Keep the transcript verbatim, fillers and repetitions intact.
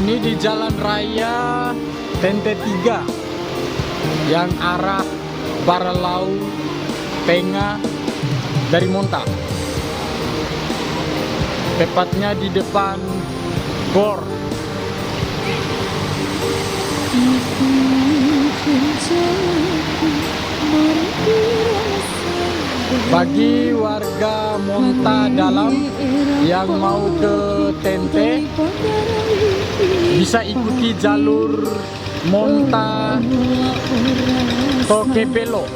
Ini di Jalan Raya Tente tiga yang arah Baralau Tenga dari Monta. Tepatnya di depan GOR. Bagi warga Monta Dalam yang mau ke Tente, bisa ikuti jalur Monta Tokepelo.